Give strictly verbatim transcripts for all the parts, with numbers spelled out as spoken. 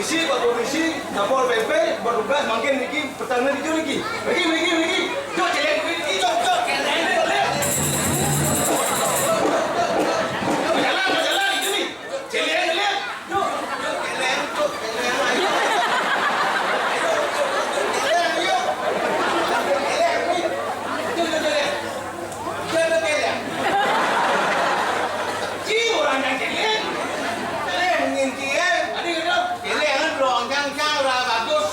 Polisi, Pak Polisi, Satpol P P, petugas mangkin niki, petani niki, niki. Niki, niki, niki. Jok, céléng, niki, jok, jok, céléng, céléng. Jok, jalan, jok, jalan, niki, niki. Céléng, céléng. Jok, jok, céléng, jok, céléng, ayo. Ayo, jok, jok, céléng, ayo. Céléng, niki. Jok, jok, céléng. Siapa yang céléng? Ci orang yang céléng. Céléng nginci, eh. Tadi kata, céléng kan belum cang-cang, udah bagus.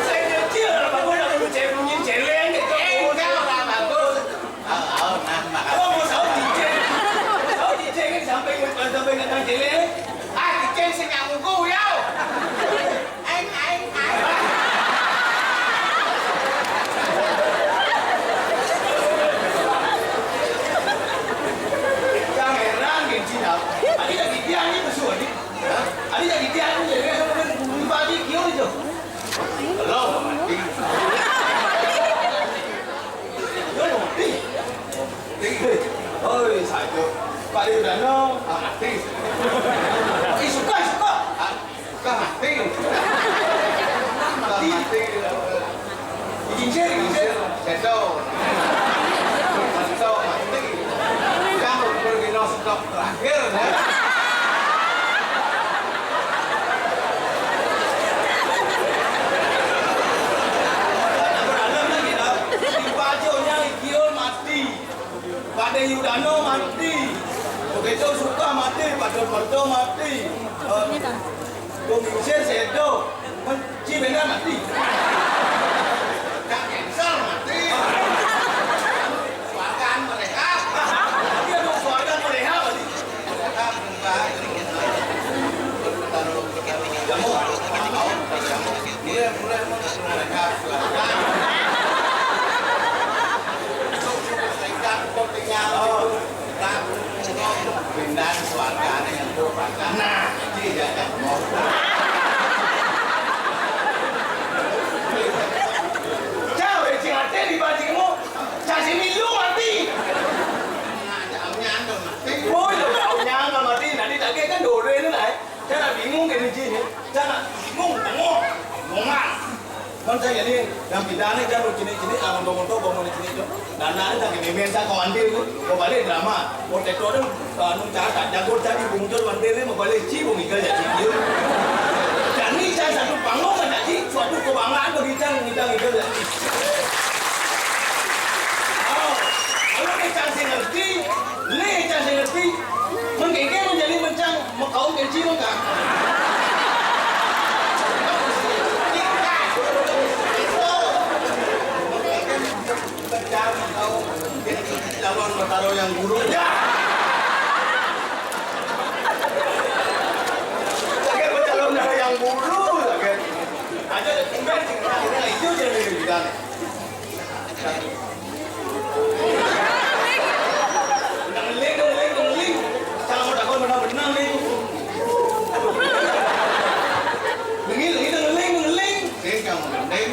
Saya kecil, udah bagus, udah bagus, céléng, céléng, gitu. Eh, enggak, udah bagus. Au, au, nah, nah. Au, mau saut cicing. Saut cicing kan sampai, sampai nggak tahan céléng. Ah, cicing sing nggak nguku, yau. Aing, aing, aing. Jangan heran, gini, Cina. Ada yang gitian itu, Su, ada. Hah? Ada yang gitian itu, jadi kan, kan, bagi kieu itu. Belum, mati. Oi, saja. Pak Yudano, ah, mati. Ih, suka, suka. Ah, suka mati. Mati. Mati. Digincir, digincir. Sedo. Sedo mati. Yang pergi no stop terakhir, ya. Berantem lagi, dah. Dibaconya Gion mati. Pak Yudano mati. Begitu suka mati, Pak Dodo mati. Eh, Bung Yusir sedo. Men-, Ci Benda mati. Kang Cancel mati. Suargaan mereka. Iya dong, suargaan mereka mati. Mereka berubah. Taruh, taruh jamu. Mulai, mulai, mulai. Mereka suargaan. Sudah kopinya. Oh. Pindah suargane yang tuh, Pak. Nah, iya, iya, iya. Cau, eh, cing ate di bajingmu. Cau sini lu mati. Nah, jauhnya anu mati. Oh, iya, jauhnya anu mati. Nanti tak kan dore ini lah, eh. Cau bingung ini, Ci, ini. Cau bingung, bengong. Bengong. Kan saya ini yang pindahnya kan cilik-cilik, ah, motor-motor, bawa cilik itu. Dan nanti tak gini, minta kau ambil itu, kau balik drama. Kau tekor itu, ah, anu, cara tak jago tadi, muncul ambil ini, mau balik Ci, mau mikir ya, Ci, gitu. Jadi, saya satu panggung, ada Ci, suatu kebanggaan bagi Cang, kita mikir ya, Ci. Oh, kalau kita sih ngerti, Lé, cang sing ngerti. Mengkengke menjadi mencang, mekaum keci mengkang. Calon Betaro yang guru. Ya. Lagi calon yang guru, lagi. Aja tumben, itu jadi. Ngeling, ngeling, ngeling. Kalau mau takut benar-benar nih. Ngeling, ngeling, ngeling, ngeling. Sing kamu ngeling.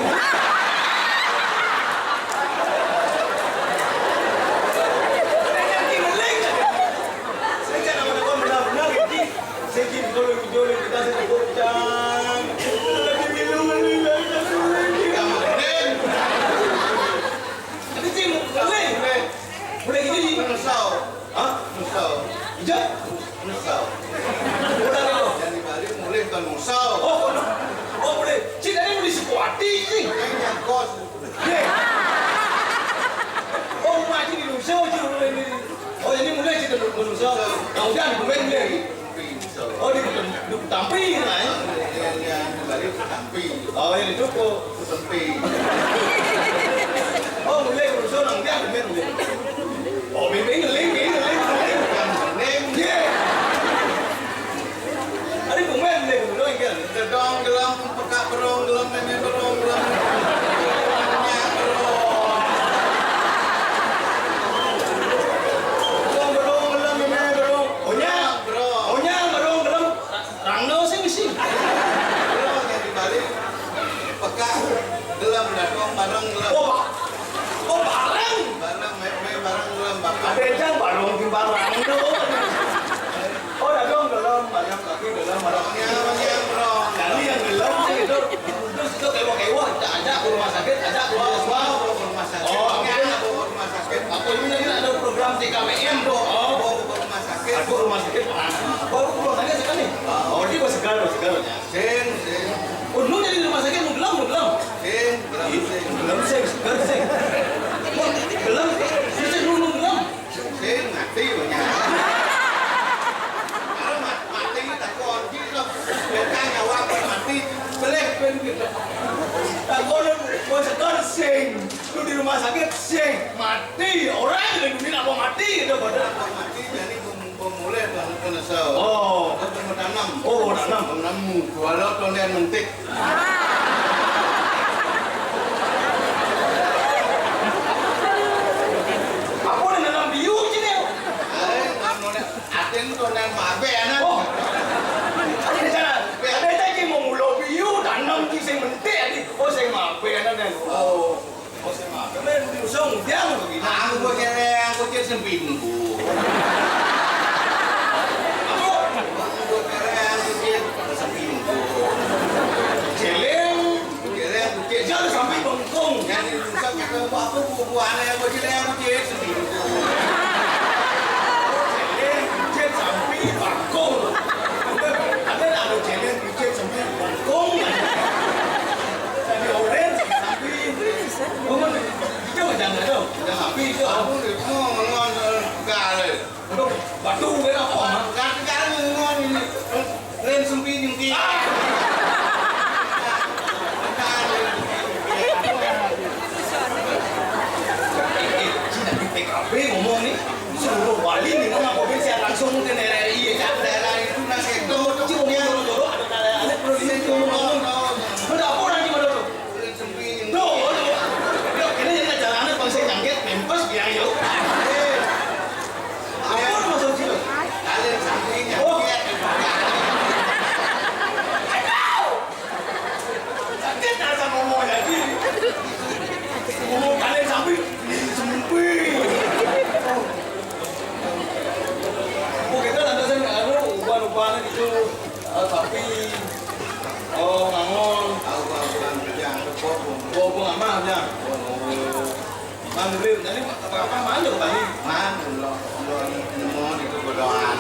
Ngeling, ngeling. Sing kalau mau takut benar-benar nih. Sing kalau dijolin kita sing takut, Cang. Lagi milu, milu, milu, milu. Kamu ngeling. Tapi sih, mulai, mulai. Mulai gini, Ji. Menyesal. Hah? Menyesal. Ija? Menyesal. Udah, udah. Jadi balik, mulai bukan menyesal. Oh, udah. Oh, mulai. Ci tadi mulai sekuati, Ji. Kayaknya kos. Ye. Oh, rumah Ci di Luso, Ci mulai ini. Oh, jadi mulai Ci di Luso. Nah, udah, mulai, mulai. Oh, di, di Tampi, nah, ya? Yang, yang di Bali, Tampi. Oh, yang itu kok. Tempi. Oh, mulai urusan orang dia, mulai, mulai. Oh, bimbing, ngeling, ngeling, ngeling, ngeling. Yang ngeling. Iya. Ada pemain, mulai, mulai, kan? Gedong, gelem, pekak, berong, gelem, meme, berong, gelem. Nyak, berong. Gedong, gedong, gelem, meme, berong. Onya. Berong. Onya, berong, gelem. Rangno sing bisi. Berong yang di Bali. Dadong bareng gelem. Oh, ba-, oh, bareng. Bareng, me, me bareng gelem, Bapak. Ada yang bareng, bareng. Oh, dadong gelem, bareng, kaki gelem, bareng. Nyampe, nyampe, bro. Kali yang gelem sih itu, terus itu kewa-kewa, kita ajak ke rumah sakit, ajak ke rumah sakit. Oh, iya, ke rumah sakit. Oh, iya, iya. Ke rumah sakit. Apa ini lagi ada program T K P M, bro? Oh, bawa ke rumah sakit. Aku rumah sakit, ah, baru pulang tadi sekali. Oh, dia masih galau, masih galau, ya. Sing, sing. Oh, nu jadi rumah sakit, nu gelem, nu gelem. Sing, gelem, sing. Gelem, sing, gelem, sing. Wah, gelem, sing, sing, nu, nu gelem. Sing, mati, banyak. Kalau ma-, mati, tak kunci, loh. Biarkan nyawa, mati. Boleh, ben, gitu. Tak kono, gua setor, sing. Lu di rumah sakit, sing. Mati. Orang yang di dunia apa mati, gitu, padahal. Apa mati, jadi pemulih, Tuhan, kena sel. Oh. Kau pernah tanam. Oh, tanam. Tanam, jual lo, tuan, dia mentik. Apa yang dalam biu je ni? Eh, kamu ni, atin tu dan mabe anak. Oh. Ada cara. Ada tak je mau mula biu, tanam je sing mentik tadi. Oh, sing mabe anak dan. Oh. Oh, sing mabe. Main di usung, dia mau begini. Aku buat cewek, aku cek sempinggu. Apa? Aku buat cewek, aku cek sempinggu. Celeng. Kira kucing. Jangan sampai bengkung. Yang dirusak kata apa, buah-buahan yang kucing, yang kucing sendiri. Kucing, kucing sampai bengkung. Ada nak kucing, kucing sampai bengkung. Jadi orange sampai. Bangun. Kita jangan tahu. Jangan sampai itu. Aku ni semua menguan, eh, kali. Aduh, batu ke apa? Ganti-ganti ngon ini. Len sempit jengki. Ah! Eh, eh, sida di P K B ngomong ni, seluruh Bali ni ngomong apa ben saya langsung ke R R I ya, Cak. Daerah itu nak sektor tu. Cuma yang dulu-dulu ada, ada, ada perlu di situ ngomong. Ada apa orang cuma dulu? Tuh, tuh. Yuk, ini yang jalanan bangsa jangkit, pempes biang yuk. Apa lu maksud sih lu? Kalian sampingnya. Oh. Aduh. Sakit dah sama ngomong lagi. Ngomong kalian samping, ini semumpi. Oh. Oh, kita lantasan, anu, ubah-ubah gitu. Oh, tapi, oh, ngangon. Tahu, tahu, tahu, kerja, ada bobong. Bobong aman, ya. Oh. Mang Beli, jadi apa, apa, mana ke Bali? Mana, lo, lo, nemu di kebedoan.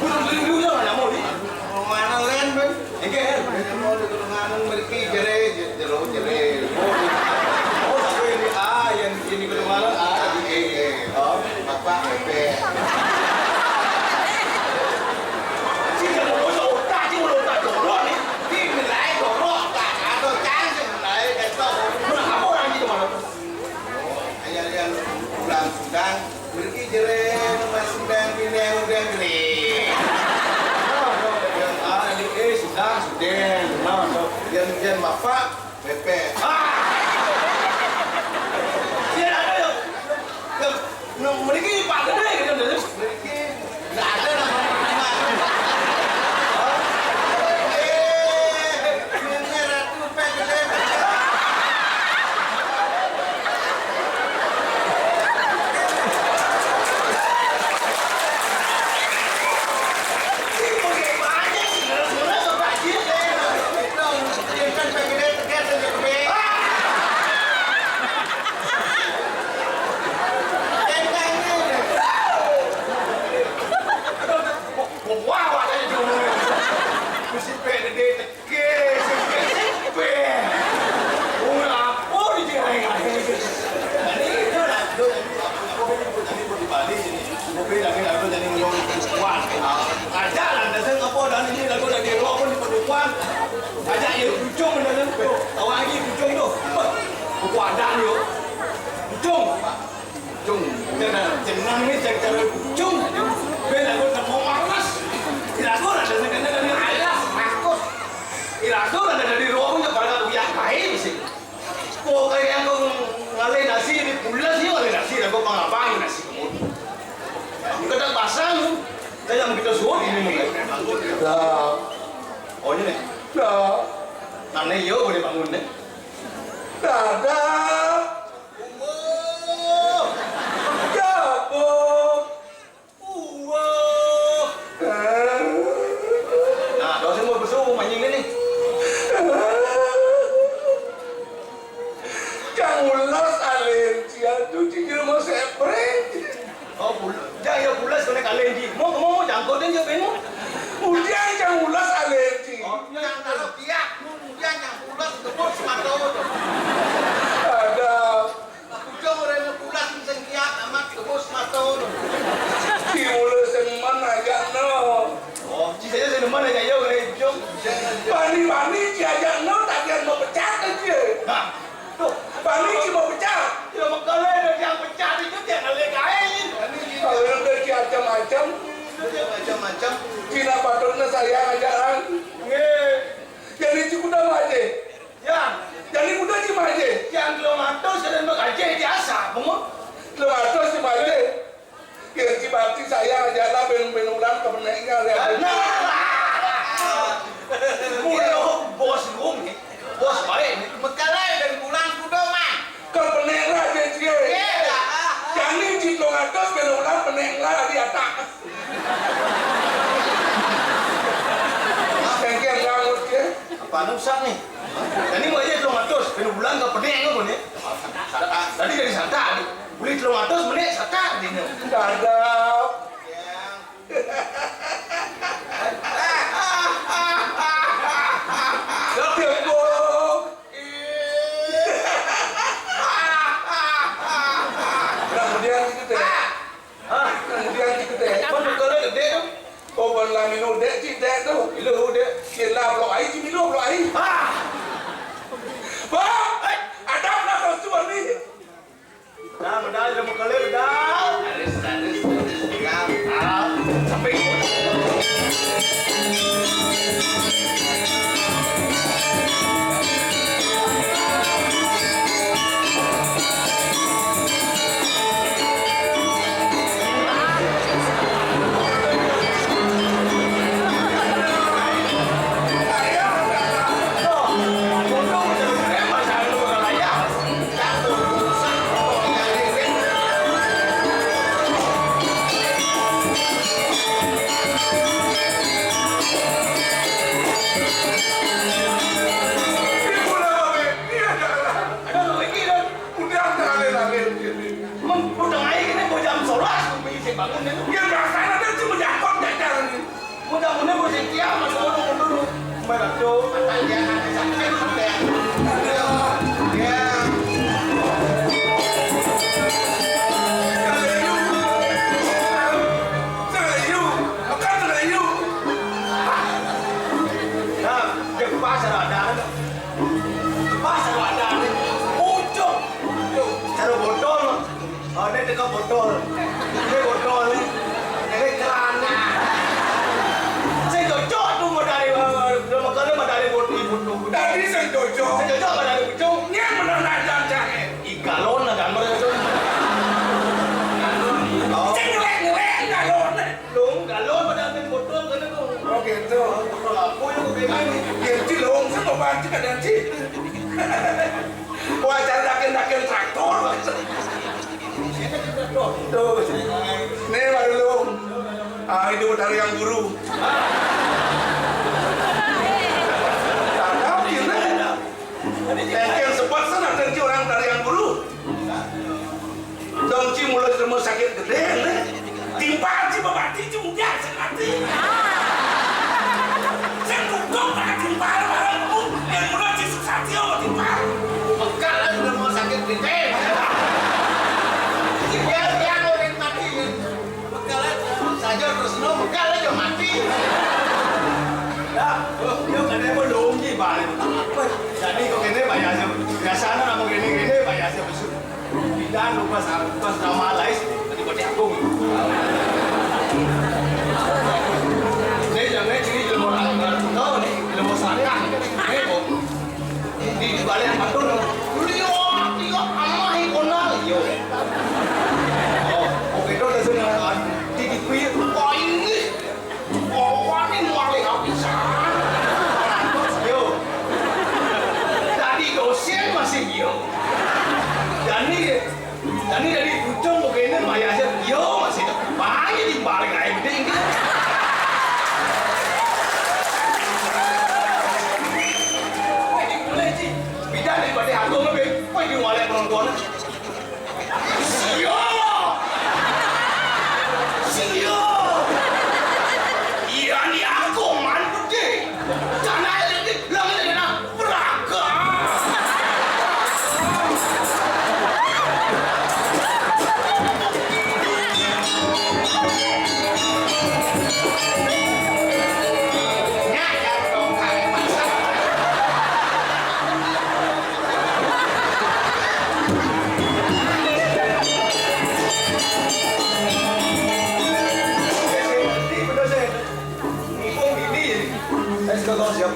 Belum beli dulu, nemu di. Mana, Len, Ben? Enggak, Len. Nemu di kebedoan, mereka jere, jero, jere. Oh, oh, tapi ini, ah, yang ini kebedoan, ah, di, eh, eh. Oh. Bapak Pepe. Sing jangan otak, sing otak jorok ni. Sing nilai jorok, tak ada chance nilai, tak tahu. Mana kamu orang gitu, mana? Oh, ayah yang pulang Sudan, pergi jere, rumah Sudan, pindah udah gede. Ah, di, eh, Sudan, Sudan. Nah, yang, yang bapak, Pepe. Ah! Iya, ada, yuk. Yuk, nu, mriki Pak Gede gitu, Dek. Mriki ndak ada nama Pak. Eh, ini Ratu Pak Gede. Oke, sing pé, sing pé, sing pé. Oh, lapor di Cirebon. Ini itu lah, itu tadi, aku, aku kan ikut tadi ikut di Bali sini. Aku kan lagi lagu jadi ngomong perempuan. Ada lah, dasar apa dan ini lagu lagi rock pun di perempuan. Ada ya, Pucung, ada kan? Tahu lagi Pucung tu. Buku ada ni, Pucung. Cung, kena jenang ni cara cung. Bila aku tak mau malas, bila aku ada sekena dengan ayah, aku. Bila aku ada dari ruang punya pada uyak kain sih. Kok kayak aku ngalih nasi ni pulas ni ngalih nasi, aku pangabang nasi kemudi. Kita pasang, saya yang kita suruh ini mungkin. Dah. Oh, ini ni. Dah. Mana yo boleh bangun ni? Dadap. Umbuh. Jabuh. Umbuh. Nah, dosen mau besuk, mau manying ni. Cang ulas alen cia tu, ci jelema sepreng. Oh, bul-, jang ya bulas kena kalen di. Mau, mau, mau jangkau dan jawabin mau. Ujian cang ulas alen ci. Oh, yang kalau dia, ujian yang bulas tebus mata. Ada. Ujung orang bulas sing kiat amat tebus mata. Di mula sing men aja no. Oh, ci saja sing men aja yo kena ujung. Bani-bani ci aja no, tagihan mau pecat aja. Nah. Tuh, bani ci mau pecah. Ya, makanya ada yang pecah itu, dia ngalih kain. Kalau yang udah ci macam-macam. Udah macam-macam. Cina patutnya saya ngajaran. Nggih. Jadi ci kuda maje. Ya. Jadi kuda ci maje. Yang belum atus, sudah mengkaji biasa, bungut. Belum atus ci maje. Kira ci bati sayang aja lah, ben, ben ulang ke beneknya, lihat. Nah, mulai bos lu nih, bos baik nih. Mekalai ben ulang kuda mah. Ke beneknya aja cie. Iya, dah. Jani ci dua ratus, ben ulang beneknya di atas. Sengkel ngangut cie. Apa nusak nih? Jani mau aja dua ratus, ben ulang ke beneknya nih. Tadi jadi santai. Beli telung atus menit, saka dina. Dadap. Dadap, Bu. Nah, kemudian gitu teh. Hah? Nah, kemudian gitu teh. Kan bukannya gede tuh. Oh, ban lah milu dek, cik dek tuh. Milu dek. Kira blok ai, cik milu blok ai. Hah? Bang, eh, ada apa kau tuan ni? Dah, dah, dah, muka lu, dah. Alis, alis, alis, pegang. Ah, sampai. Udah, udah, udah, udah. Meng-, udah aing ini mau jam sebelas, mau isi bangun itu. Ya, biasanya dia cuma jakot jajan ini. Mudah-mudahan musim kiamat, dulu, dulu. Merah, tuh. Kata dia, nanti sampai, sampai. Ya. Selayu. Selayu. Akan selayu. Nah, dia pasar ada. Pas ada nih, pucuk. Cara botol. Oh, ini teka botol. Ini botol nih. Ini celana. Saya cocok tuh mau dari, eh, belum kali mau dari botol, botol. Tadi saya cocok. Saya cocok mau dari pucuk. Ini yang benar aja, cak. Ih, galon lah, gambar itu. Galon. Oh. Saya ngelek-ngelek galon. Dong, galon pada ambil botol, kena dong. Oh, gitu. Botol apa yang gue pegang nih? Ya, Ci, dong, saya mau bantu kadang, Ci. Wah, cari dakin-dakin traktor. Tuh. Nih, baru dong. Ah, itu dari yang guru. Ada, gila. Yang sempat sana, orang dari yang guru. Dong, Ci, mulai rumah sakit gede, nih. Timpal, Ci, babati, Ci, mudah, sakit hati. Saya kutuk, pakai timpal, malah, Bu. Yang muda, Ci, susah, Ci, sama timpal. Bekal, lah, rumah sakit gede. Tinggal, dia orang mati, nih. Bekal, lah, saja, terus, no, bekal, aja, mati. Ya, oh, dia kan, dia mau dong, Ci, balik. Jadi, kok ini, Pak, ya, biasa, nama gini, gini, Pak, ya, besok. Pindahan lu pas, pas nama lain, tadi buat jagung. Saya jangan jadi ilmu orang, tahu nih, ilmu sana. Ini kok. Di, di balik apa tuh? Liok, liok, amah, ikona, yo. Oh, oke, tuh, langsung, di, di, oh, ini. Bawané malih kapisan. Yo. Dadi dosen, Mas, Iya. Jani, jani dari pucung begini maya aja. Iya, masih banyak di balik aja gede gitu. Wah, di mulai sih. Beda daripada aku lebih. Wah, di mulai penonton. Iya. Iya. Iya, ni aku man putih. Jangan lagi, lagi nak beragam. Mumpung ini, saya sudah tahu siap.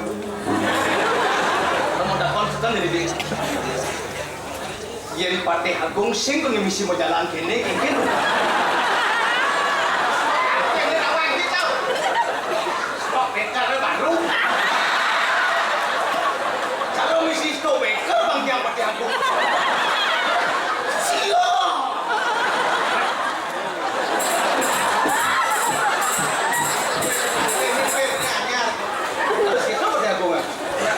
Kamu dapat kan jadi dia. Yen Patih Agung sing kene misi mau jalan kene, kene. Kene awak iki tau. Stok beker baru. Kalau misi stok beker, Bang, yang Patih Agung. Siap. Terus itu pada aku, Mas.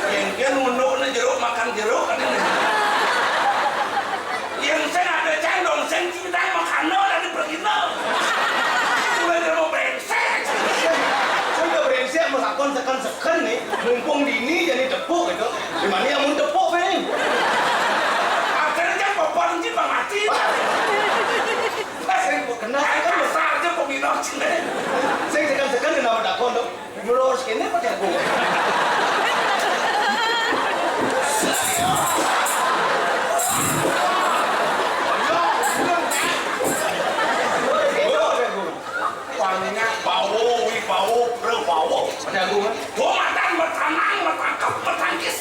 Yang dia nunduk nih jeruk, makan jeruk, kan ini. Yang saya ada cendong, saya cinta makan no, tadi pergi no. Mulai dia mau brengsek. Saya udah brengsek, mau sakon seken-seken nih. Mumpung dini, jadi tepuk gitu. Gimana ya, mau tepuk, Bang? Akhirnya kan popon sih, Bang, mati. Wah, saya kenal kan besar aja peminum sini. Saya sekan-sekan kenapa takon tuh? Lurus kene apa jago? Wanginya bau, wi bau, bro, bau. Jago kan? Gua matan, bertanang, bertangkap, bertangkis.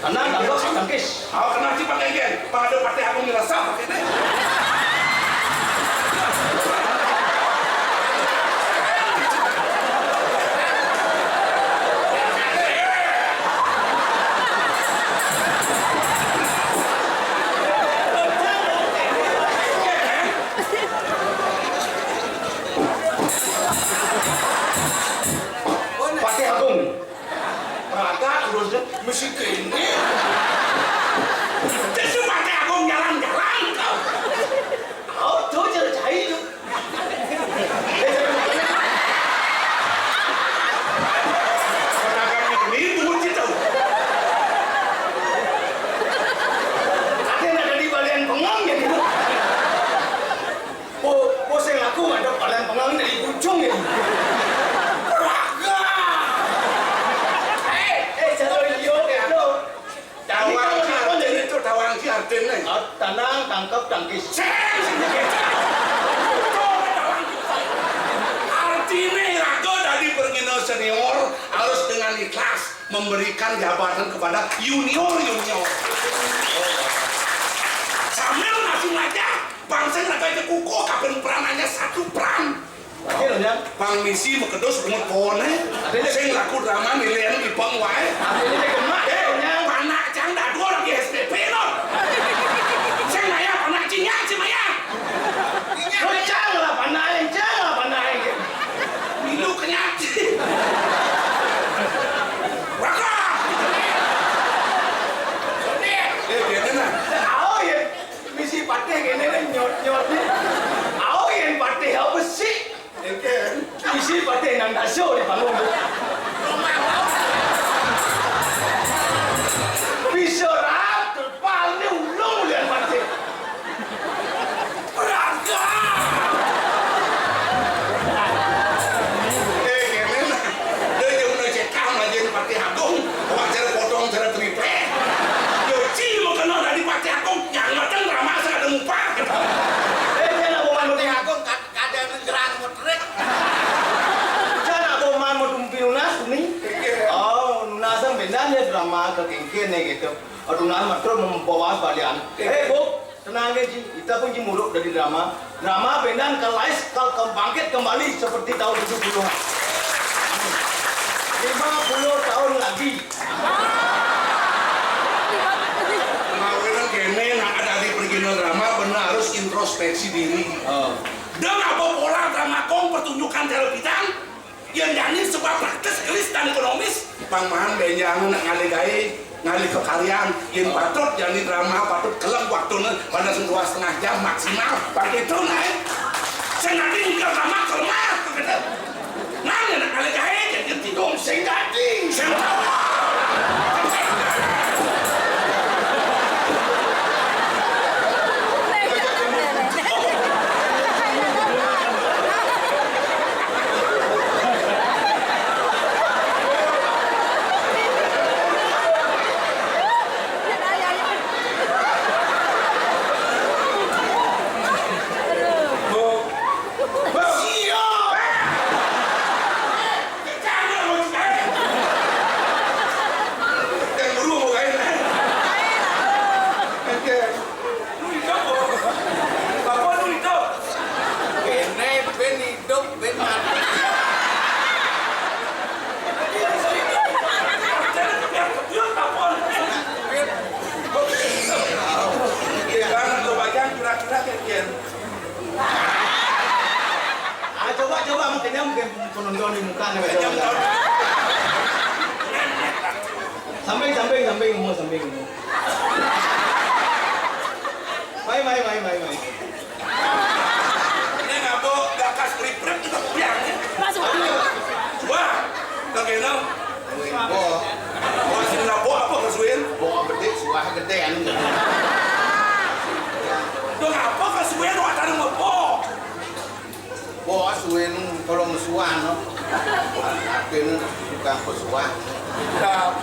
Tenang, tangkap, tangkis. Awa kena cipang kengken, pang ada Patih Agung ngerasa pakai deh. Patih Agung. Raga urusnya mesti kene. Itu pakai aku jalan-jalan kau. Kau tuh cerai itu. Pedagang ini duit itu. Ada yang ada di balian pengang ya gitu. Oh, oh, sing aku ngadep balian pengang dari ujung ya. Raga. Eh, eh, jalur iyo, jalur. Tawang si Artin itu, tawang si Artin nih. Ah, tenang, tangkep, tangkis. Sing, sing, sing. Artinya, raga dari Perngino senior harus dengan ikhlas memberikan jabatan kepada junior-junior. Sambil masih ngajak, bangsa raga aja kukuh, kapan peranannya satu peran. Oke, lho, Jang. Pang misi mekedus bungut pohone. Ada, ada. Sing laku drama nilaian ipang wae. Ada, ada, gemak, eh, Jang. Panak cang dadua lagi S P P, no. Sing maya panak cinya, si maya. Lo cang lah panak, cang lah panak. Milu kenyat. Waka. Eh, dia kena. Oh, iya. Misi patih kene ne nyot-nyot ne. Au yen patih au besi. Enten. Misi patih nang daso di panggung. Bisa rap terpal ne ulung ulian patih. Perangga. Eh, kene ne. Dia jauh ne cekam aja patih agung. Wajar potong cara triplek. Yo, ci mau kenal dari patih agung. Yang mateng drama sing ada mupa. Eh, dia nak boman Patih Agung kad-, kada nenggerang mutrik. Jan aku man mau tumpi nunas ni. Oh, nunas yang benar ya drama ke kengken ni gitu. Aduh, nah, matur membawa balian. Eh, Bu, tenang aja, Ji. Kita pun Ji muluk dari drama. Drama benar ke lais, ke, ke bangkit kembali seperti tahun tujuh puluhan. Lima puluh tahun lagi. Mau Introspeksi diri. Oh. Dong apa pola drama kong pertunjukan televisi yang jani sebab praktis gelis dan ekonomis. Pang maan benjang nak ngalih gaé, ngalih kekaryan, yang patut jani drama patut kelem waktunya pada dua setengah jam maksimal. Pang itu naik. Sing nanti drama kelemah, gitu. Nang nak ngalih gaé, jadi tidung sing dadi. Sing Kéné bén idup, bén mati. Kira-kira kayak gini. Ah, coba, coba, mungkin ya, mungkin penonton di muka nih, coba. Samping, samping, samping, mau samping. Mai, mai, mai, mai, mai. Ini ngabo gakas rip-rip juga biang. Masuk. Wah, kagena. Bo. Wah, sing labo apa kasuin? Bo gedé, suah gedé anu. Dong apa kasuin, wah, tadi mau bo. Bo suin kalau mesuan, no. Akhirnya tukang pesuan. Nah,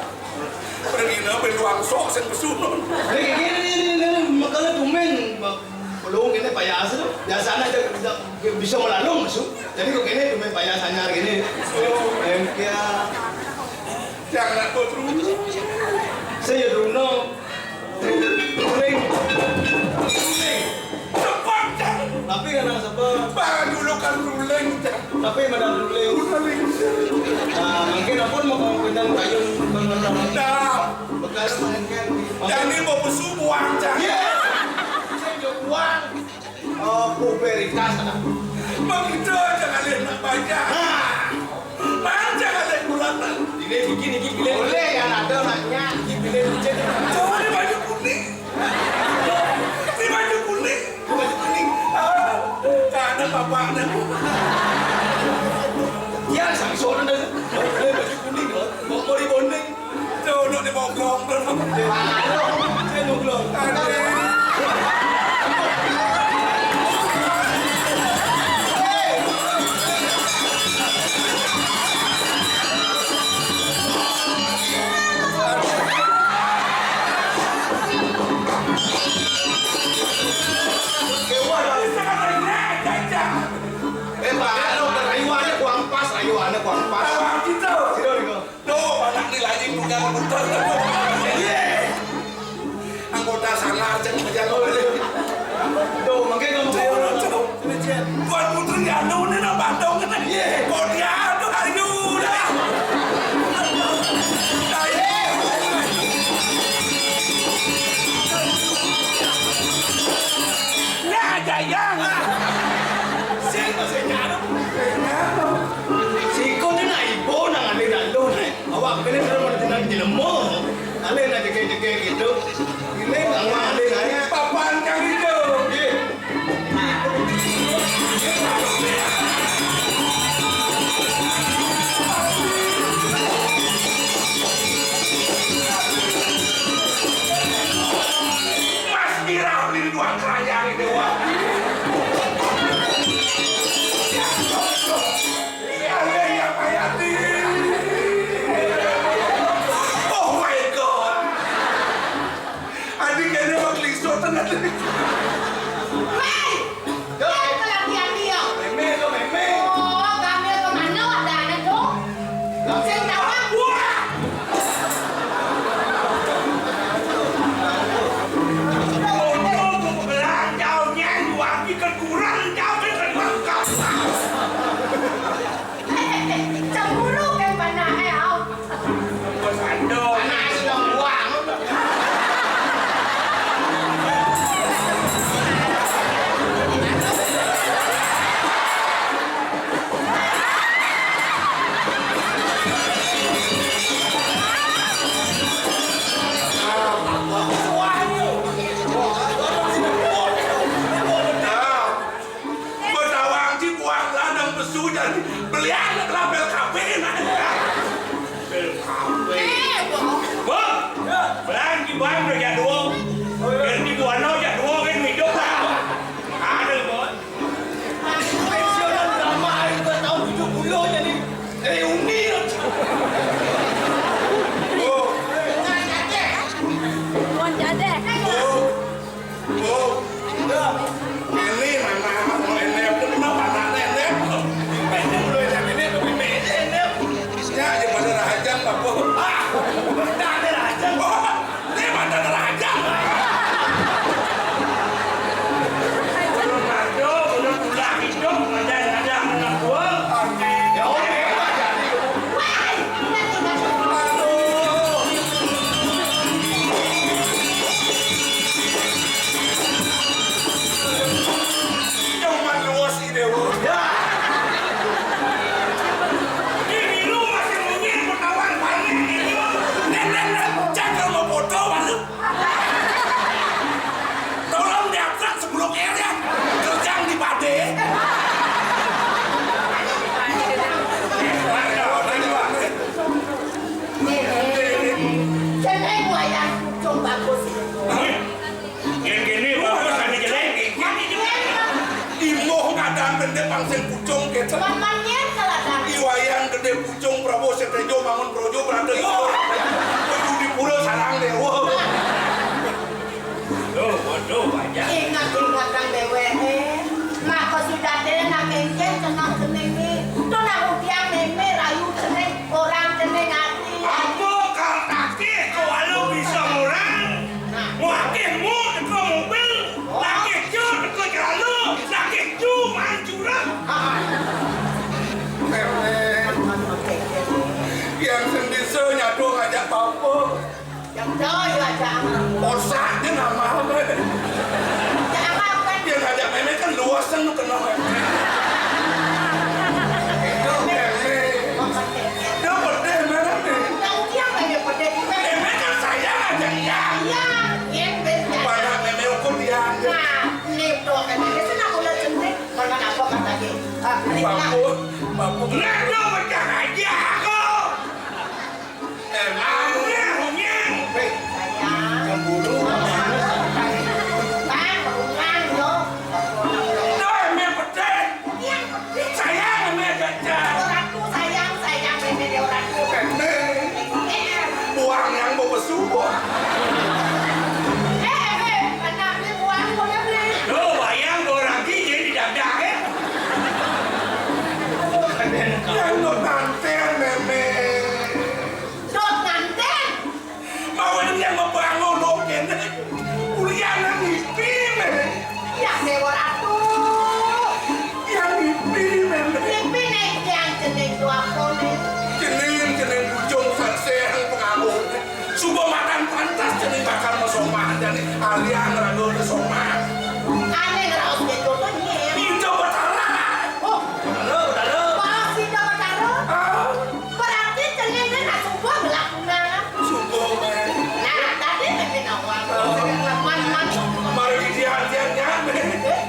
pergi na beluang sok sing pesunon. Ini, ini, ini, ini, makanya tumben, belum ini payas tuh. Biasanya aja bisa, bisa melalung, su. Jadi kok ini tumben payas anyar gini. Em, kia. Jangan aku terus. Saya Bruno. Ruling. Ruling. Cepat, Cang. Tapi karena sebab. Barang dulu kan ruling, Cang. Tapi madam ruling. Ruling. Nah, mungkin aku mau pindah kayu. Nah. Bekas mungkin. Jadi mau besubuang, Cang. Iya. Saya buang. Oh, puperitas, anak. Begitu aja kalian nak baca. Nah. Baca kalian kurang. Ini bikin, ini bikin. Boleh, yang ada anaknya. Ini bikin, bikin. Coba di baju kuning. Di baju kuning. Di baju kuning. Ah, karena bapaknya. Ya, sampai sore dah. Boleh baju kuning, loh. Mau, mau di bonding. Tuh, duduk di moglong, tuh. Di moglong. Aduh. Eh, Pak, anu, rayuannya kurang pas, rayuannya kurang pas. Apa gitu? Sini, Riko. Duh, anak ni lagi punya muter. Iya. Anggota sanggar, cek, aja lo. Duh, mungkin kamu kayak orang, coba. Tuan Putri anu ni nak Bandung kan? Iya. Kau dia anu, ayo dah. Ayo. Nah, Jayang. Sing masih nyarung. Siko ni nak ibu, nak ngalih nak lu, nak. Awak kena terus bertindak jelema. Alih nak jegek-jegek gitu. Ini sama alih nak. Papan kang itu. Iya. Mas Irah di dua kerayang ini, wah. Oh my God. Adik kayaknya mau keliso tengah. Hei! Jangan kelatihan dia. Meme, lo meme. Oh, kami ke mana wadahnya tuh? Sing tahu. Wah! Untung aku belah jauhnya, lagi kekurang jauh, kekurang. Cemburu kan panahnya, au. Panas dong, buang. Jadeh. Bu, Bu, ini mama mau enep, kenapa anak enep? Ini udah jadi ini tuh ini enep. Ya, ya pada rahajang, Pak Bu. Ah, pada rahajang, Bu. Ini pada rahajang. Belum ada, belum pulang hidup, ada, ada anak gua. Ya, oke, jadi. Cuman luas ini, Bu. Ya. Ini lu masih mungkin ketahuan panik ini, Bu. Nen, nen, nen. Jangan mau foto, malu. Tolong diangkat sebelum air ya. Terjang di pade. Cenah wayang pucung bagus. Yang gini bagus, ada jelek. Imuh ngadang gedé pang sing pucung kéto. Pamannya keladang. I wayang gedé pucung Prabu Setejo bangun projo berada. Kudu di pura sarang déwa. Duh, waduh, wajah. Ingat-ingat kang déwéké. Maka sudaté nak kéncén cenah jenengé. To nak udiang mémé rayu jeneng orang jeneng ati. Apa kang takih ko walu bisa ngurang? Nah. Wakih mu teko mobil, lakih cu teko jalanan, lakih cu mancurang. Mémé. Yang sendisa nyadu ngajak papa. Yang jauh ya, Cak. Osak dia nama apa? Cak apa, apa? Dia ngajak mémé kan luas kan lu kenal mémé. Itu mémé. Dia pedih mana nih? Yang dia mémé pedih. Mémé kan sayang aja iya. Iya, iya, betul. Pada mémé ukur dia. Nah, ini tuh mémé senang udah cantik. Mana apa kata dia? Ah, ini Pak Bu, Pak Bu. Nggak, lu pecah aja aku. Emang. Weh, cemburu. Doh, emang pedih. Sayang, emang gajah. Orang tuh sayang, sayang, ini dia orang tuh. Emang. Buang yang mau besubuh. Eh, eh, eh, anak ini buang, boleh beli. Lo bayang orang gigi di dada, eh? Yang lo nantian, Meme. Dot nganten. Mau yang membangun lo kene. Kuliah nang mimpi, Meme. Ya, Dewa Ratu. Yang mimpi, Meme. Mimpi nek yang jeneng dua kone. Jeneng, jeneng bujung sakseng pengamu. Suba makan pantas jeneng bakal mesomah jani alian raga mesomah. Ane ngraos gitu tuh, Nyi. Pintu Betara. Oh, halo, halo. Pas Pintu Betara. Ah. Berarti cenah nak subuh belakunan. Subuh, men. Nah, tadi mimpin awal. Oh. Man, man. Mari dian-dian, ya, men. Eh?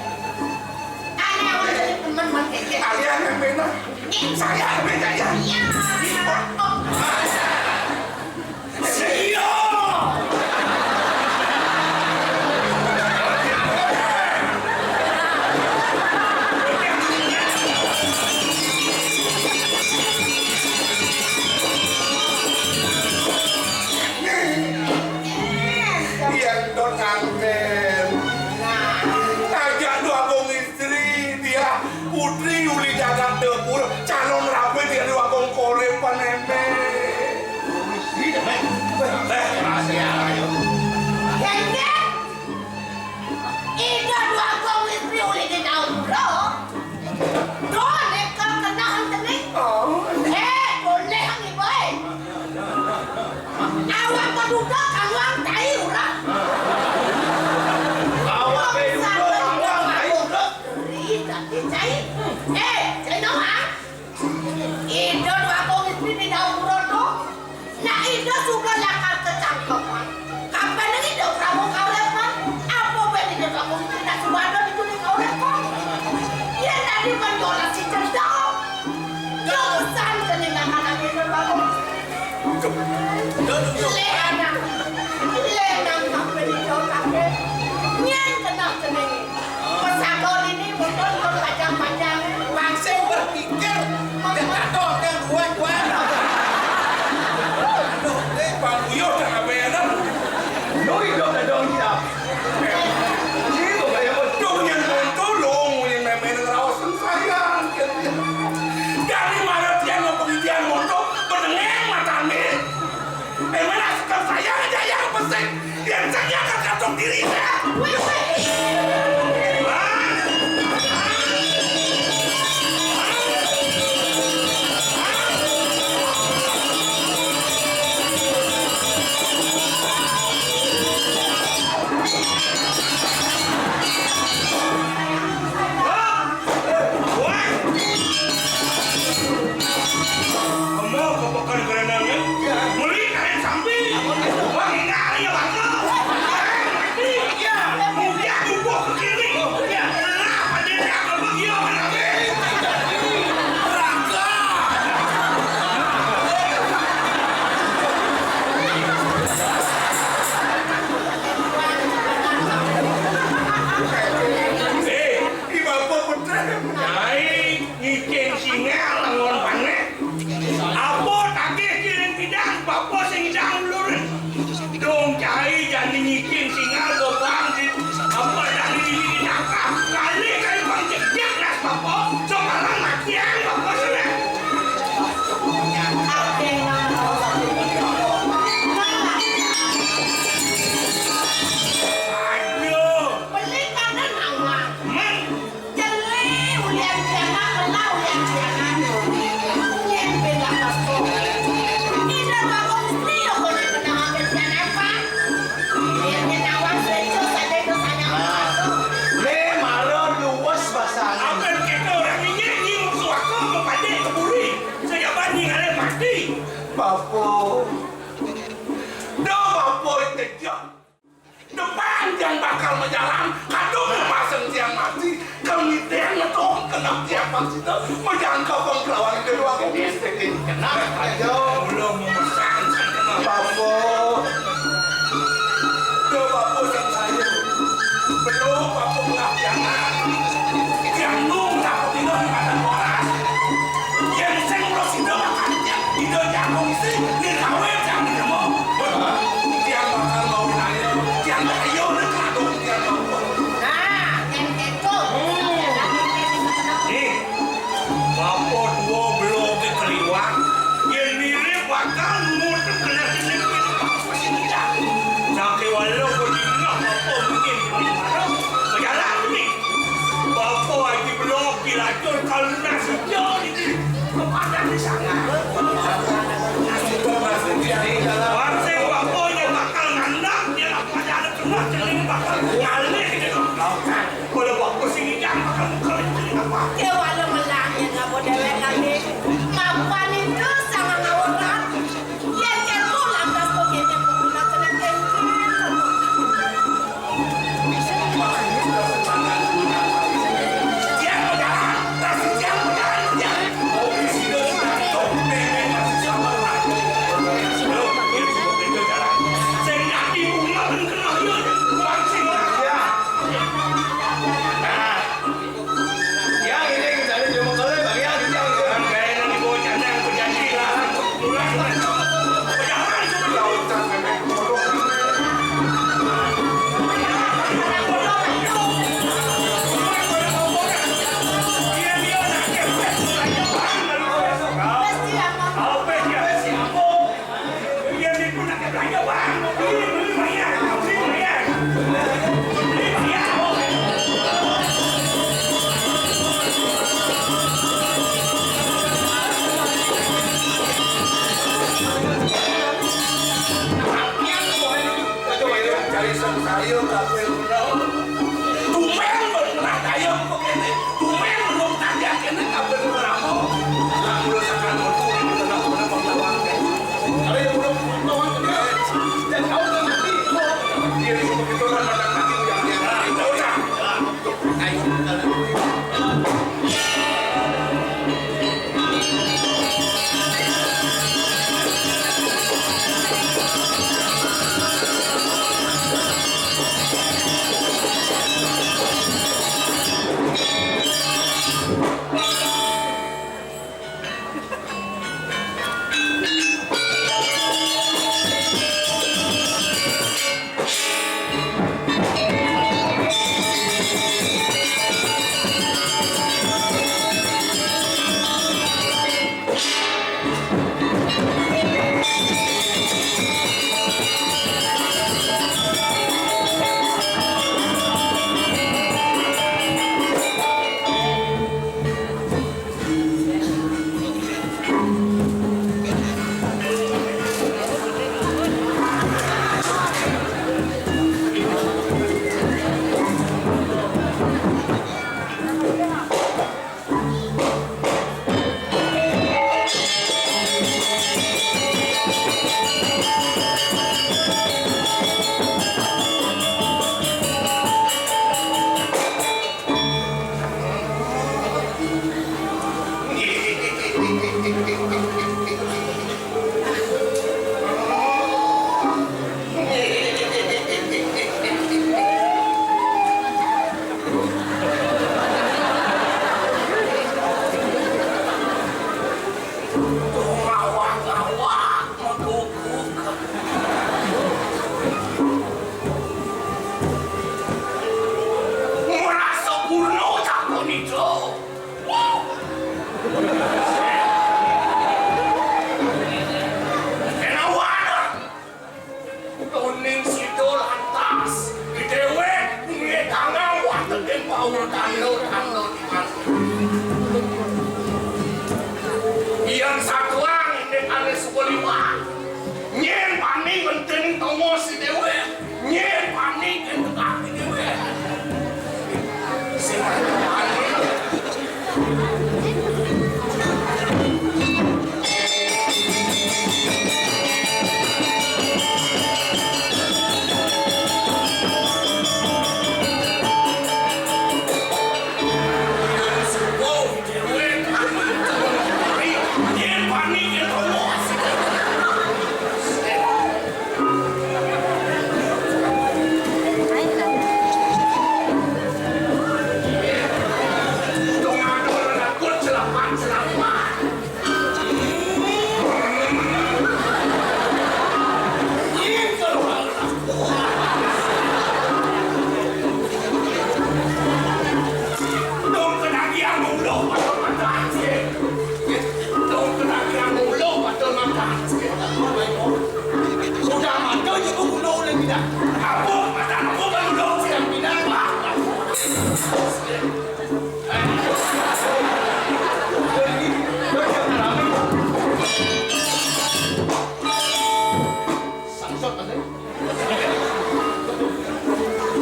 Ane awal jadi teman, man, kayak gitu. Kalian yang beda. Saya yang beda, ya. Iya. Iya. Yen to nganten. Ajak Dwagung Istri, dia putri uli jagat dapur, calon rabi dia Dwagung Korip panembe. Istri, Dék. Eh, masih ayo. Ida Dwagung Istri uli di daun bro. Doh, nek kena antené. Oh. Eh, boleh ang ibu, eh. Awak paduka kaluang tai urang. Yo, idup dadong siap. Ibu kayak betul yang mau tolong, yang main-main ngerawasin saya. Dari mana tiang mau pergi tiang mau tuh, penengeng matane. Memang asal saya aja yang pesek, yang saya akan gantung diri saya. Kamu kepekan kerenangnya, muli kalian sampai, wah, enggak, ya, Bang. Mati. Iya. Muda tubuh ke kiri. Iya. Lah, pada dia apa, iya, mana? Neraka. Eh, di bapa putra. Nyai ngicing singa lawan panek. Apa tagih kiring pidang, bapa sing idang ulun. Dong cai jani ngicing singa gobang di apa dah di sini ditangkap. Kali kali bang jejak las bapa. Sekarang matian bapa sudah. Aduh. Beli kanan awak. Man. Jeli ulian tiangan, kena ulian tiangan. Yen bela kaso. Ida babong istri yo kono kena ambil tian apa? Yen nyawang sejo sadeng dosanya apa? Le mara luwes basane. Ape kita orang ini nyium suaka mempade ke buri. Saya banding ale mati. Bapo. Dah bapo kejam. Depan tiang bakal majalan, kadung lepasan tiang mati, kami tiang ngetong kenap tiang pasida, majangka pengkelawan kedua gadis. Kenap aja. Belum memesan, kenap. Bapo. Duh, bapo sang saya. Belum bapo ngelah tiangan. Tiang nung takut tidak makan waras. Yen sing ulah sida makan tiang, ida jago isi, yen kawin tiang nemu. Tiang bakal mau nanya, tiang tak ayo nak kado tiang mau. Nah, yen keto. Nih, bapa tua belum ke keliwat, yen mirip bakal mutu kena kena kena bapa sini dah. Sakit walau kau tinggal bapa mungkin keliwat. Berjalan ni. Bapa Haji Belok kilacur kalau nasi jauh ini kepadan di sana. Wansing bapa nya bakal ngandak dia lah pada anak tengah celing bakal ngalih dia. Kalau bapa sini jangan bakal muka celing apa. Dia walau melangit ngabo dewek kami. Mapan itu sama ngawurat. Yen keto lantas kok kene pemula kena tempe. Tiang pejalan, tas tiang pejalan, tiang. Kopi sida sudah ketok, nenek masih sabar lah. Belum, dia cukup itu jalan. Sing ganti bunga pun kena dia, langsing lah. Ya. Nah. Ya, ini kita ada cuma kalau bagi yang kita. Orang kaya nanti bocah yang berjanji lah. Mulai, mulai. Pejalan, pejalan. Tumben bener daya kok kene. Tumben belum tadi kene kabel ngeramo. Lah, mulo sakan metu di tengah-tengah pengawang. Kalau yang belum pengawang, dia tahu kan nanti. Dia itu begitu kan macam tadi yang dia. Nah, itu udah. Ayo.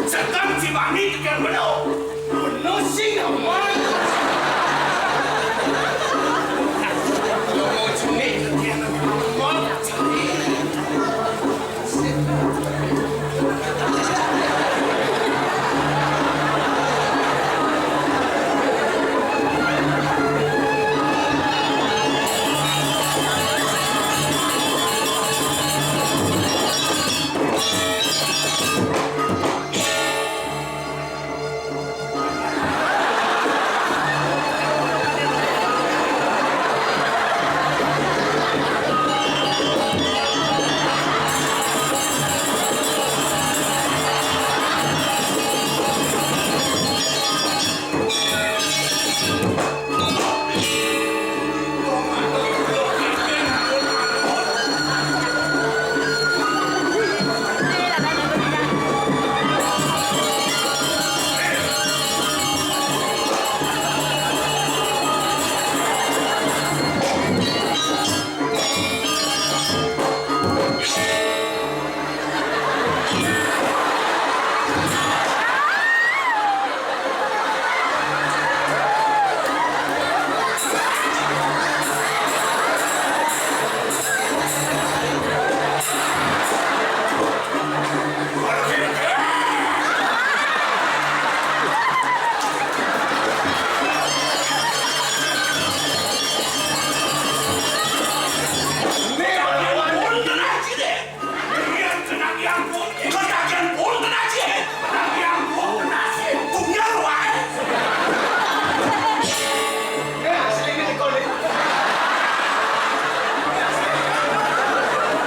Sedeng si Bani kekeng beno. Beno si ngawan. Lo mau jenik kekeng ngawan.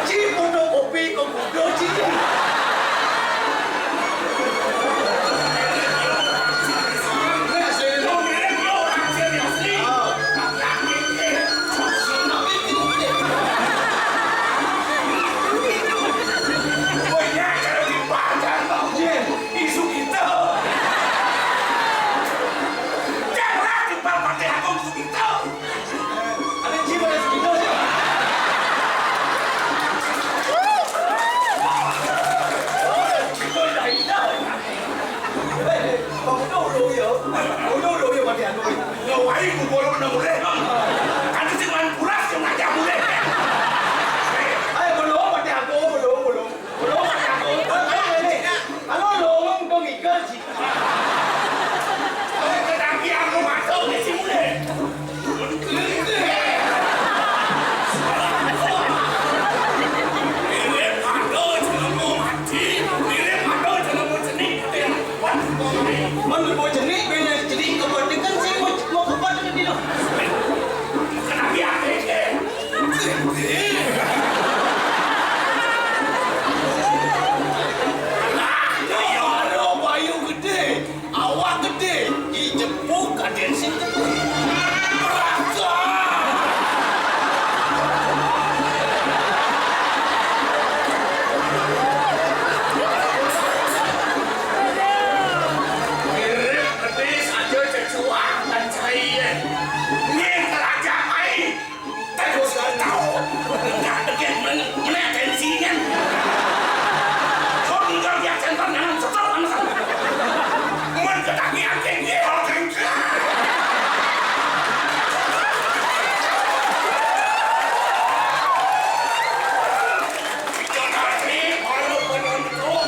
Ci fotokopi kok kudu, Ci. Isu kita. Jangan di Partai Agung isu kita. Ada jiwa yang segitu aja. Itu udah hilang. Eh, Bang Udo, Udo, ya. Udo, Udo, ya, mati aku. Ngawain gua baru udah mulai. Kan si Wan Puras yang ngajak mulai. Ayo, belum, mati aku, belum, belum. Belum, mati aku. Belum, ini. Halo, belum, kau ngikut sih. Tetapi aku masuk di sini. Mirip ada jenengmu mati, mirip ada jenengmu jenik. Mun mau jenik, beda jenik, kepentingan sih mau, mau kepentingan dino. Kenapa ya? Nah, ya, ada bayu gede. Awak gede, dijepuk kadén sing jepuk. Berasa. Mirip gede saja cecuak dan cair. Nih kerajaan. Terus kau tahu, enggak deket men-, menek tensinya. Kau tinggal dia center dengan setor sama sama. Mun ketagihan tinggi, oke. Itu tadi, kalau menonton,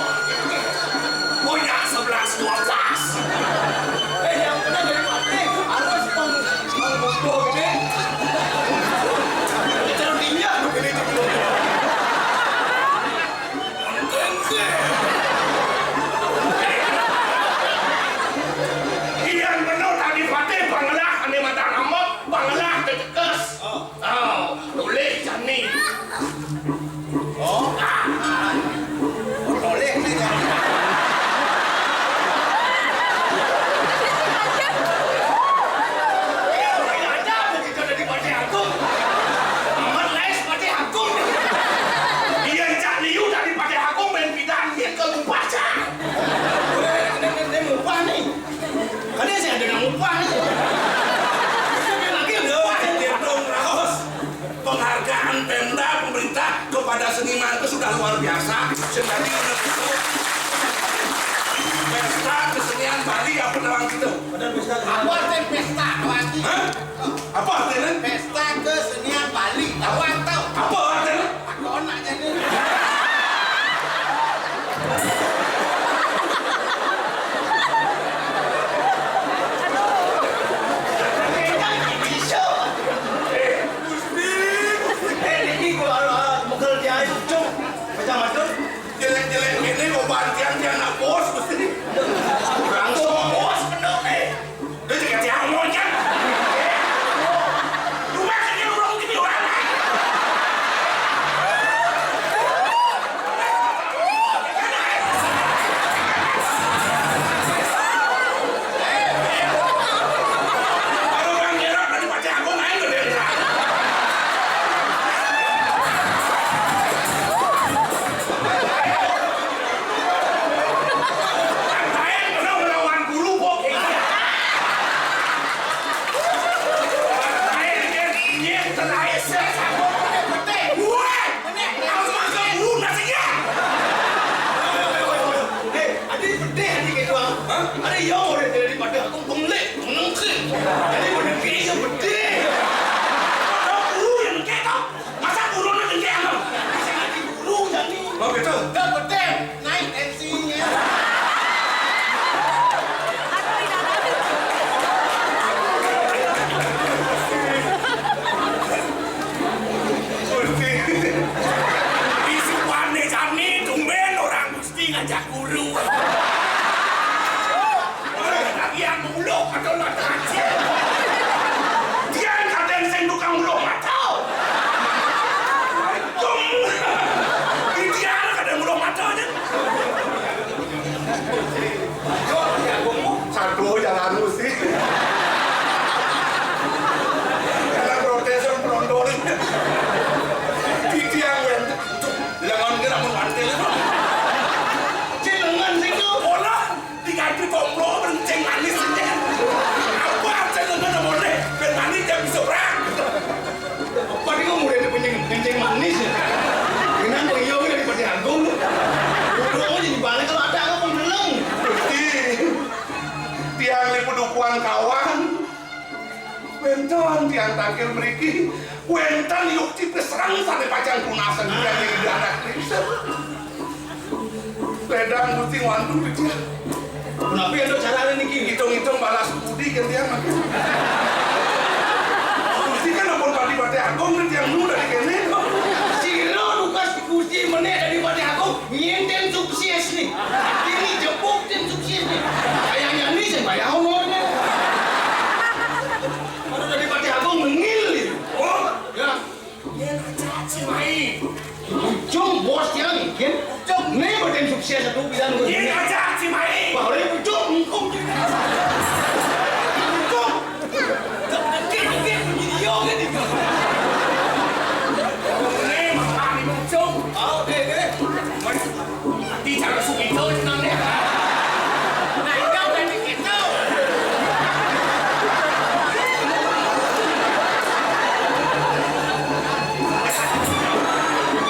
punya sebelas dua belas. Eh, yang kena dari mati, harus peng-, pengbutuh ini. Cerminnya begini tuh. Iya, bener tadi Fatih, pangelah, ane mata ngamuk, pangelah, kecekes. Oh, tulis jani. Oh. Tulis ni jani. Ya, ada begitu dari Patih Agung. Amat lais Patih Agung. Dia cak liu dari Patih Agung main pidan dia ke lupa cak. Boleh, ni, ni, ni lupa ni. Kan dia saya ada nak lupa ni. Dia lagi lupa. Dia belum raos. Penghargaan Pemda, pemerintah kepada seniman itu sudah luar biasa. Sendiri Yo, ya, gua mau. Satu jalan mesti. Jalan protes, yang penonton. Titiang yang lengan kena mun mantil. Cing lengan situ. Olah, diganti komplo, berenceng manis aja. Apa aja lengan boleh, ben manis jam seberang. Apa dia ngomong udah kencing, kencing manis ya? Kenapa iya udah di Pati Agung? Udah mau jadi balik kalau ada apa pun geleng. Gusti, tiang liput dukuan kawan. Wénten tiang tangkil mriki, wénten yukti peserang sané pacang tunasen tiang ing anak Kristus. Lédang Gusti ngwantu titiang. Punapi éntuk carané niki? Ngitung-ngitung balas budi kan tiang mangkin. Gusti kan ampun pati-pati agung kan tiang nu dari kéné. Sira nugas Gusti menék dadi pati agung, nyén tim sukses nih. Ini jebuk tim sukses nih. Kayaknya nih sing bayar honornya. Baru dadi pati agung nengil nih. Oh, ya. Yén aja Cimai. Ujung bos tiang bikin. Ujung. Né badan sukses satu bilang gue. Yén aja Cimai. Baru ujung engkong. Ujung. Dikit-dikit video kan itu. Né makan ujung. Oh, deh, deh. Di cara sugito jeneng ya. Nah, itu berarti gitu.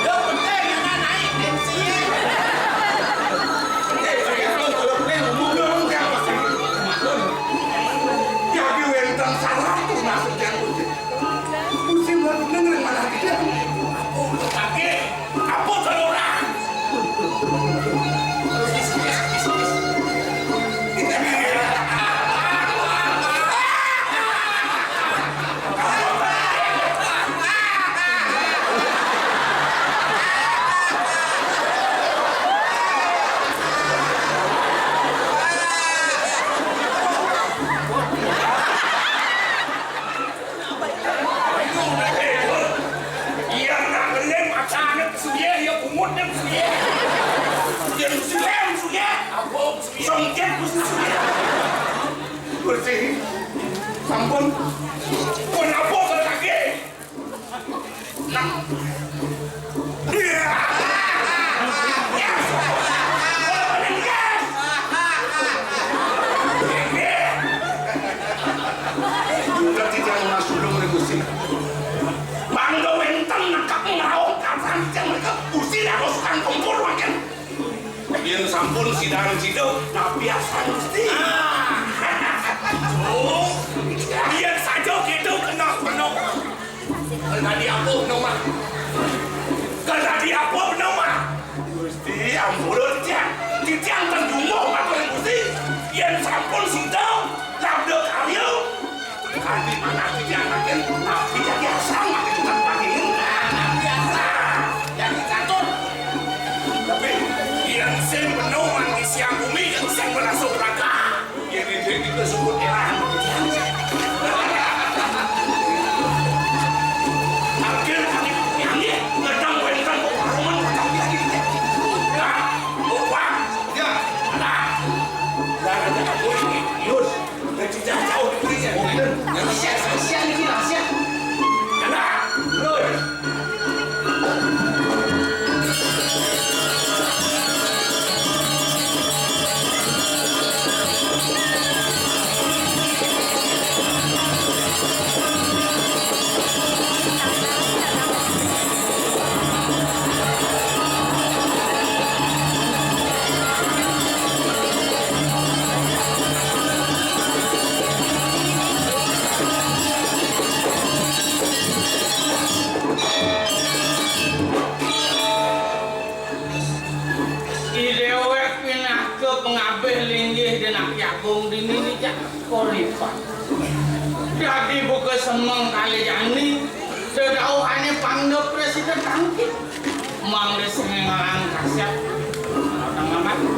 Lo bener ya, nggak naik tensinya. Jadi wénten salah tuh maksudnya. Musim lalu dengerin mana kita. Apa kalau orang? Iya, nak ngelem, acanek, suye, ya, bungut, nem, suye. Dem, suye, suye. Apa, suye? Songket, suye. Bersih. Sampun. Pun apa, kalau lagi? Nah. Juga tidak masuk dong, Gusti. Mangga wénten nekep ngraos kasan titiang mriki, Gusti dados tukang tempur mangkin. Yén sampun sidang sida, napi asang Gusti? Ah. Oh, yén saja gitu, kena, kena. Dadi apa, Nomah? Dadi apa, Nomah? Gusti, ampura titiang. Titiang ten jumbuh matur ring Gusti. Yén sampun sida labda karya, kanti manah titiang makin napi jagi asang makin tetep makin. Nah, napi asang? Jagi catur. Tapi yén sing penuh mangke siang bumi, yén sing merasa raga. Yén indik nika sebut élang. Akhir kami nyanyi, ngedang wénten kok paruman, ngedang lagi. Nah, lupa. Ya. Nah. Lah, ada apa ini? Yus, dari jauh diberinya. Yang siap, siap, siap, ini lah, siap. Nah, terus. Idéwék pinaka pangabih linggih Dénaké Agung dini nijak koripan. Dadi buka semeng kalih jani, dedauhané pangda presiden tangkit. Mangda sing ngalang kasép. Tengah mati.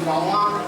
Mama,